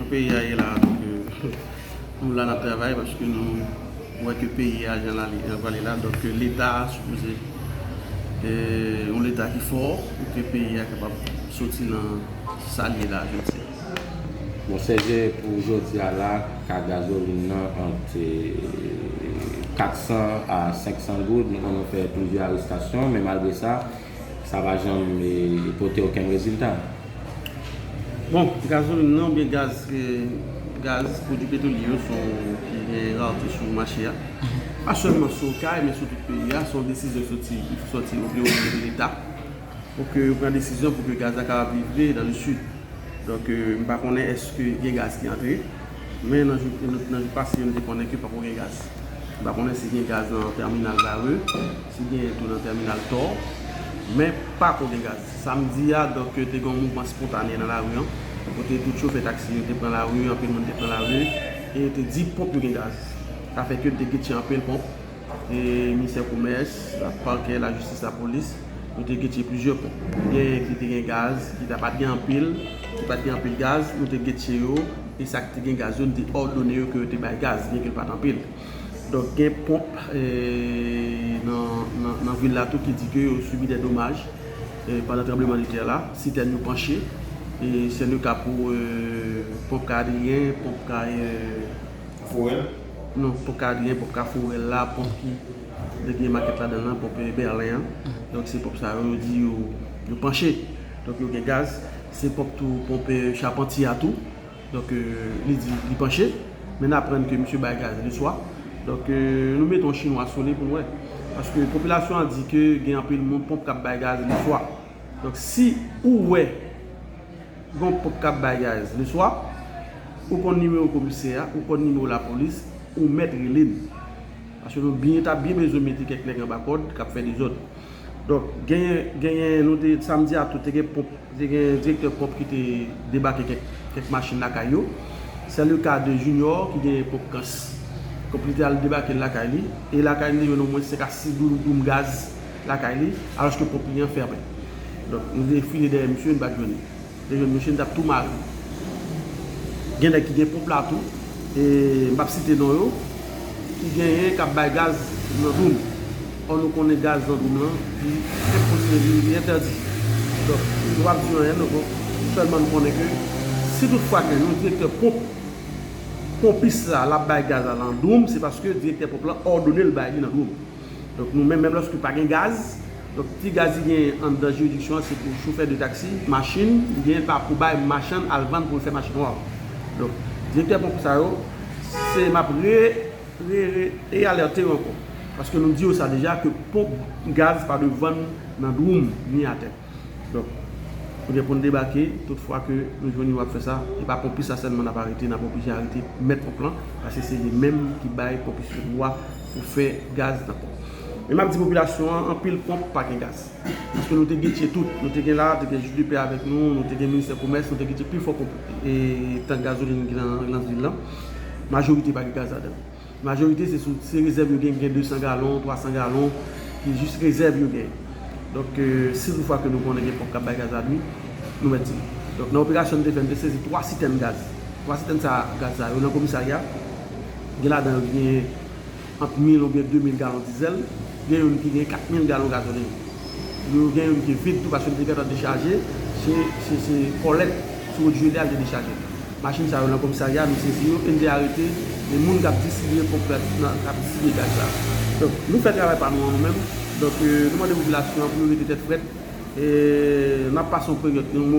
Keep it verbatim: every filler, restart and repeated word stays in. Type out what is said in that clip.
Peyi a ye la, donk, euh, nou la n ap travay paske nou wè ke peyi a jan l ale, jan l prale la, donk, euh, Leta sipoze, euh, yon Leta ki fò pou ke peyi a kapab soti nan sa l ye la jodi a. Bon, Sèje, pou jodi a la, ka gazolin nan ant, euh, kat san a senk san goud, nou konn fè plizyè arestasyon, men malgre sa, sa pa janm, euh, pote okenn rezilta. Bon, gazolin nan oubyen gaz, euh, gaz, pwodui petwolye yo se yon ki gen rarite sou mache a. Pa sèlman sou Okay, men sou tout peyi a, se yon desizyon ki soti, ki soti o nivo de Leta. Pou ke yo pran desizyon pou ke gaz la kapab livre dans le sud. Donk, euh, m pa konnen èske gen gaz ki antre, men nan jou, nan, nan jou pase yo, nou te konnen ke poko gen gaz. M pa konnen si gen gaz nan tèminal Varreux, si gen tou nan tèminal Thor, men pako gen gaz. Samdi a, donk, te gen yon mouvman spontane nan lari an, kote tout chofè taksi yo te pran lari, anpil moun te pran lari, e yo te di ponp yo gen gaz. Sa fè ke nou te getye anpil ponp, e ministè komès, la, pakè, lajistis, lapolis, nou te getye plizyè ponp. Gen ki te gen gaz, ki ta pa t gen anpil, ki pa t gen anpil gaz, nou te getye yo, e sa ki te gen gaz yo, nou te òdone yo ke yo te bay gaz, byenke l pa t anpil. Donk, gen ponp, e, nan, nan, nan vil la tou ki di ke yo sibi de domaj, e, pandan tranblemanntè la, sitèn yo panche, e se le ka pou, e, ponp Ka Adriyen, ponp Ka, e, Forel? Non, ponp Ka Adriyen, ponp Ka Forel la, ponp ki gen makèt ladan l lan, ponp, e, Bèlen an. Donk, se ponp sa yo, yo di yo, yo panche. Donk, yo gen gaz. Se ponp tou, ponp, e, Chapantye a tou. Donk, e, li di li panche. Men n aprann ke misye bay gaz leswa. Donk, e, nou mete yon chinwa sou li pou n wè. Paske popilasyon an di ke gen anpil moun ponp k ap bay gaz leswa. Donk, si ou wè gen yon ponp k ap bay gaz leswa, ou konn nimewo komisè a, ou konn nimewo lapolis, ou mèt rele n. Paske nou byen, ta byen bezwen mete kèk nèg anba kòd k ap fè dezòd. Donk, genyen, genyen, nou te, samdi a tou, te gen ponp, te gen direktè ponp ki te debake kèk, kèk machin lakay yo. Se le ka de Junior ki gen ponp Kans. Donk, li te al debake l lakay li, e lakay li te jwenn omwen senk a sis doum, doum gaz lakay li, alòske ponp li an fèmen. Donk, nou te file dèyè misye, nou pa t jwenn li. Te jwenn mesye, n t ap tou mare. Gen nèg ki gen ponp la tou, e m p ap site non yo, ki genyen k ap bay gaz nan doum. Ò, nou konnen gaz nan doum lan, li enposib, li entèdi. Donk, nou p ap di anyen, nou, sèlman nou konnen ke si tout fwa ke yon direktè ponp, ponpis la, l ap bay gaz la nan doum, se paske direktè ponp lan òdone l bay li nan doum. Donk, nou menm, menm lòske pa gen gaz, donk, ti gaz ki gen anndan jiridiksyon an, se pou chofè de taksi, machin, oubyen pa pou bay machann al vann pou l fè mache nwa. Donk, direktè ponp sa yo, se m ap re, re, re, re alète yo ankò. Paske nou di yo sa deja, ke ponp gaz pa dwe vann nan doum, ni atè. Donk, nou gen pou n debake, tout fwa ke nou jwenn yo ap fè sa, e pa ponpis la sèlman n ap arete, n ap oblije arete mèt ponp lan, paske se li menm ki bay ponpis yo dwa pou fè gaz nan ponp. Men m ap di popilasyon an, anpil ponp pa gen gaz. Paske nou te getye tout, nou te gen la, te gen Jus de Paix avèk nou, nou te gen ministè komès, nou te getye pi fò konp-, e, tank gazolin ki nan, nan vil lan. Majorite pa gen gaz ladan. Majorite se sou, se rezèv yo gen, gen de san galon, twa san galon, ki jis rezèv yo gen. Donk, e, si toutfwa ke nou konnen gen ponp k ap bay gaz la, nou mèt di. Donk, nan operasyon nou te fè, nou te sezi twa sitèn gaz. Twa sitèn sa, gaz sa yo nan komisarya, gen ladan yo ki gen ant mil oubyen de mil galon dizèl, gen youn ki gen kat mil galon gazolin. Yo gen youn ki vid tou, paske nou te gentan dechaje, se, se, se kòlèt sou wout Jwedal te dechaje. Machin sa yo nan komisarya, nou sezi yo, e n te arete de moun k ap distribiye ponp gaz, nan, k ap distribiye gaz la. Donk, nou fè travay pa nou an nou menm. Donk, e, nou mande popilasyon an pou yo rete tèt frèt. E n ap pase yon peryòd, yon